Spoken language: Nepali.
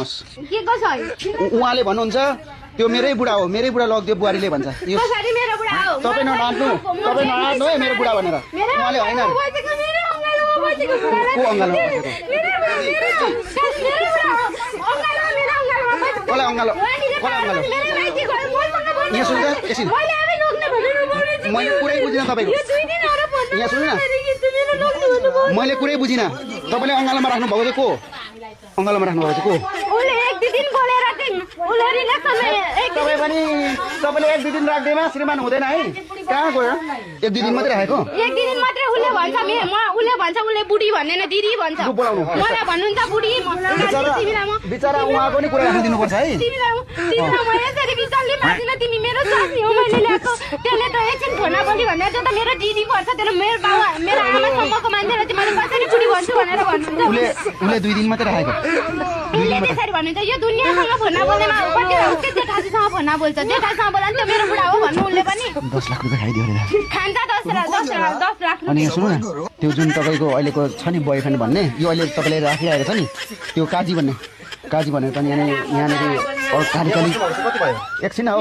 नराख्नुहोस्। के कसरी उहाँले भन्नुहुन्छ त्यो मेरै बुढा हो, मेरै बुढा लगिदियो बुहारीले भन्छ। यो कसरी मेरो बुढा हो तपाईँ ननाट्नु है मेरो बुढा भनेर। उहाँले होइन को अङ्गालो कसलाई अङ्गालो यहाँ सुन्नु त एकछिन मैले कुरै बुझिनँ तपाईँको। यहाँ सुन्नु न मैले कुरै बुझिनँ। तपाईँले अङ्गालोमा राख्नु भएको चाहिँ को अङ्गालोमा राख्नु भएको चाहिँ को? तपाईँ पनि तपाईँले 1-2 दिन राख्दैमा श्रीमान हुँदैन है। कहाँ गयो 1-2 दिन मात्रै राखेको? 1-2 दिन मात्रै उसले भन्छ उसले भन्छ उसले बुढी भन्दैन दिदी भन्छ। मलाई भन्नुहुन्छ बुढी बिचरा उहाँको नि कुरा राख्न दिनुपर्छ है। तिमीलाई यसरी बिचारले मार्दिन तिमी मेरो साथी हो मैले ल्याएको। त्यसले त एकछिन फोनमा बोली भन्दा त्यो त मेरो दिदी पर्छ। त्यसले मेरो बाबा मेरो आमासम्मको मान्छेले तिमीले कसरी बुढी भन्छु भनेर भन्नुहुन्छ। उसले 2 दिन मात्रै राखेको। उसले त्यसरी भन्नुहुन्छ यो दुनियाँसँग फोनमा बोल्नेमा कति उसकै जेठाजुसँग फोनमा बोल्छ। जेठासँग बोला नि त मेरो बुढा हो भन्नु उसले पनि। 10 लाख रुपियाँ खाइदियो अरे। खान्छ 10 लाख। अनि यहाँ सुन्नु न त्यो जुन तपाईँको अहिलेको छ नि बोयफ्रेन्ड भन्ने यो अहिले तपाईँले राखिरहेको छ नि त्यो काजी भनेर पनि यहाँनिर काली एकछिन हो।